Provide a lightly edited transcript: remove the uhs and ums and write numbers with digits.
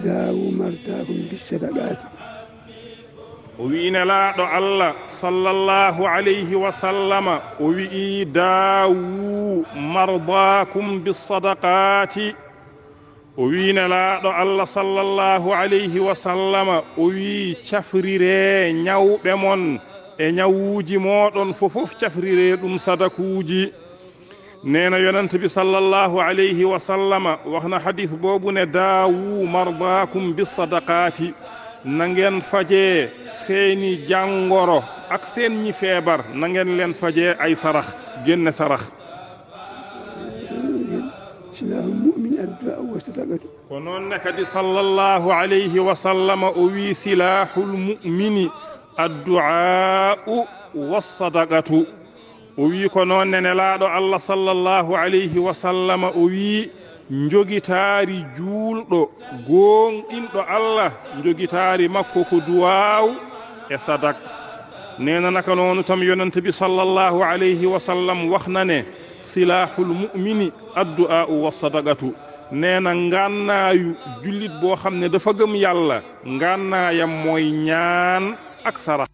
داووا مرضاكم بالصدقات وينلاɗo Allah sallallahu alayhi wa sallama o wi'i dawu mardakum bisadaqati o winelaɗo Allah sallallahu alayhi wa sallama o wi cafrire ñawɓe mon e ñawuji moɗon fofof cafrire ɗum sadakuji nena yonent bi sallallahu alayhi wa sallama waxna hadith boobu ne dawu mardakum bisadaqati na ngeen faje seeni jàngoro ak seen ñi feebar na ngeen leen faje ay sarax génne sarax silahul mu'min addu'a wa sadaqatu ko noon ne kadi sallallahu alayhi wa sallama o wi silahul mu'mini addu'a wa sadaqatu o wi ko noon ne nelaaɗo Allah sallallahu alayhi wa sallama o wi njogitaari juulɗo gonɗinɗo Allah njogitaari makko ko duwaw e sadak nena naka noonu tam yonent bi sallallahu alayhi wa sallam waxnane silahul mu'mini addu'a wa sadaqatu nena ngannaayu jullit boo xam ne dafa gëm yàlla ngannaayam mooy ñaan ak sarax